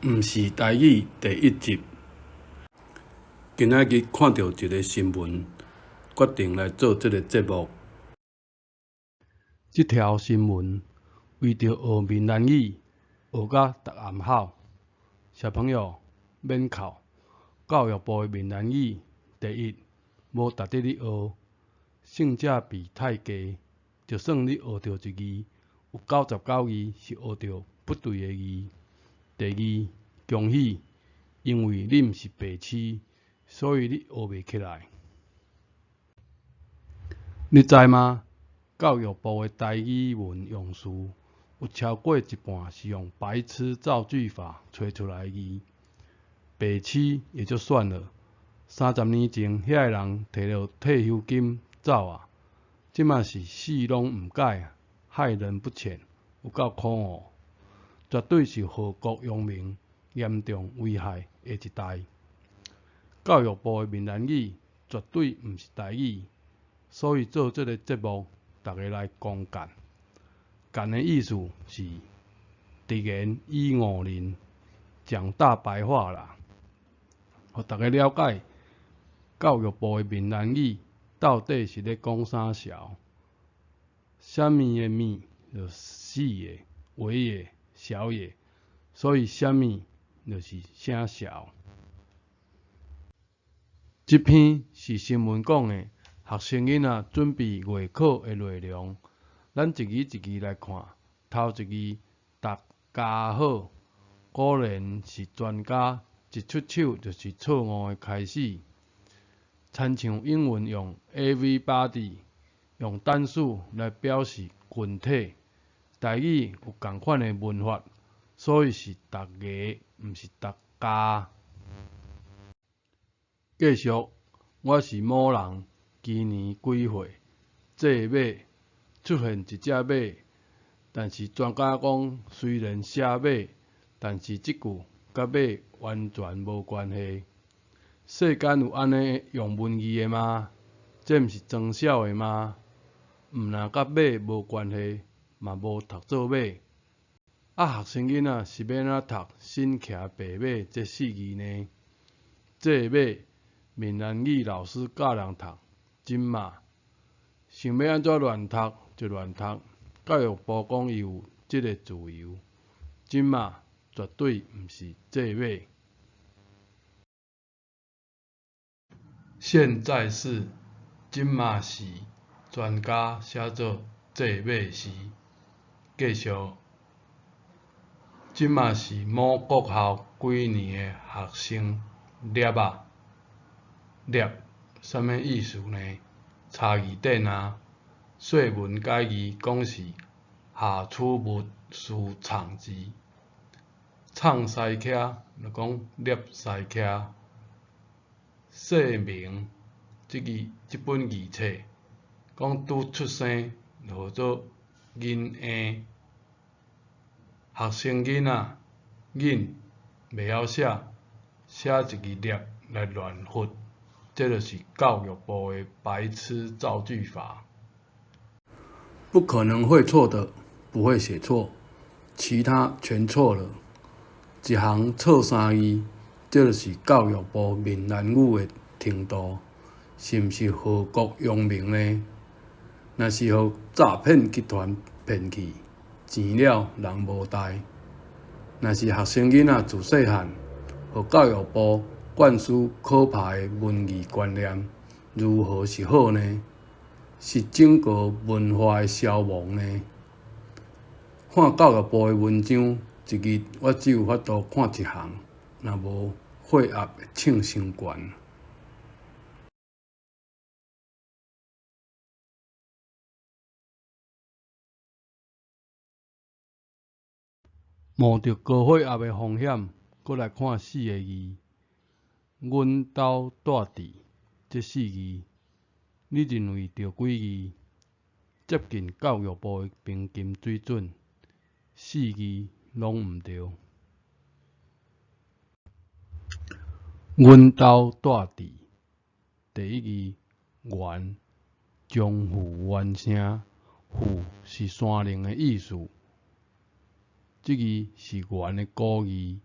毋是台語第一集。今仔日看著一个新聞，決定來做這个節目。這條新聞為著學閩南語，學甲逐暗吼。小朋友免哭，教育部的閩南語第一無值得你學，性價比太低，就算你學著一字，有99字是學著不對的字。第二，恭喜，因為你毋是白痴，所以你學袂起來。你知嗎？教育部的台語文用詞有超過一半是用白痴造句法揣出來的字。白痴也就算了，30年前遐个人提著退休金走啊，這馬是死攏毋改，害人不淺，有夠可惡！絕對是禍國殃民，嚴重危害下一代。教育部的閩南語絕對毋是台語，所以做這个節目，逐家來公幹。幹的意思是直言以誤人，講大白話啦，予逐家了解教育部的閩南語到底是咧講啥潲。啥物的物就死的、話的、小也，所以啥物就是啥潲。這篇是新聞講的學生囡仔準備月考的內容，咱一字一字來看。頭一字逐家好，果然是專家，一出手就是錯誤的開始。親像英文用 everybody 用單數來表示群體，台語有仝款的文法，所以是逐家，毋是逐家。繼續，我是某人，今年幾歲？這馬出現一隻馬，但是專家講雖然寫馬，但是這句佮馬完全無關係。世間有按呢用文字的嗎？這毋是裝痟的嗎？毋若佮馬無關係，嘛無讀做馬。啊，學生囡仔是欲按怎讀身騎白馬這四字呢？這馬閩南語老師教人讀，這馬，想欲按怎亂讀就亂讀。教育部講伊有這个自由，這馬絕對毋是這馬。現在是這馬時，專家寫做這馬時。繼續，這馬是某國校幾年的學生粒仔，粒啥物意思呢？查字典啊，說文解字講是下取物事藏字，藏西車就講粒西車。說明這字這本字冊講拄出生就號做囡嬰，學生囡仔囡袂曉寫，寫一字粒來亂發，這就是教育部的白痴造句法。不可能會錯的，不會寫錯，其他全錯了。一行錯三字，這就是教育部閩南語的程度，是毋是禍國殃民呢？若是予詐騙集團騙去，錢了人無代；若是學生囡仔自細漢，予教育部灌輸可怕的文字觀念，如何是好呢？是整個文化的消亡呢？看教育部的文章，一日我只有法度看一行，若無血壓會衝傷懸。冒著高血壓的風險，閣來看四个字：阮兜蹛佇這四字，你認為著幾字？接近教育部的平均水準，四字攏毋著。阮兜蹛佇，第一字原，將父原聲，父是山靈的意思。這字是原的古字，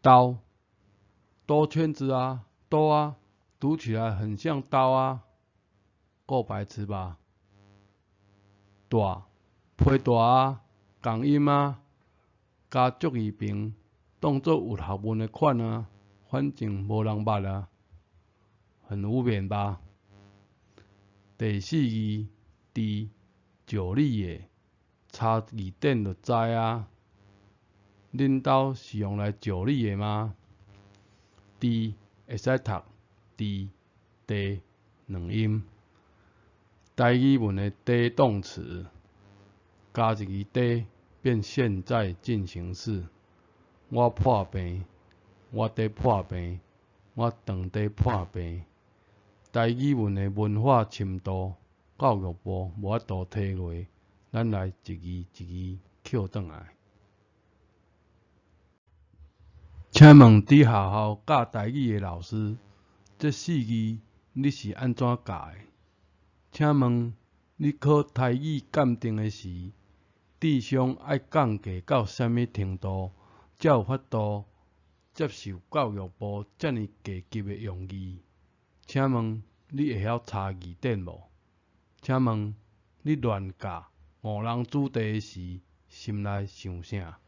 刀，兜圈子啊，兜啊，讀起來很像刀啊，夠白痴吧？大，批大啊，仝音啊，加足字旁，當做有學問的款啊，反正無人捌啊，很無面吧？第四字，豬，石你的，查字典就知啊。恁兜是用來石你的嗎？豬會使讀豬、地兩音。台語文的佇動詞，加一字佇變現在進行式。我破病，我佇破病，我當佇破病。台語文的文化深度，教育部無法度體會，咱來一字一字抾轉來。請問佇學校教台語的老師，這四字你是按怎教的？請問你考台語鑑定的時，智商愛降低到啥物程度，才有法度接受教育部遮爾低級的用字？請問你會曉查字典無？請問你亂教誤人子弟時，心內想啥？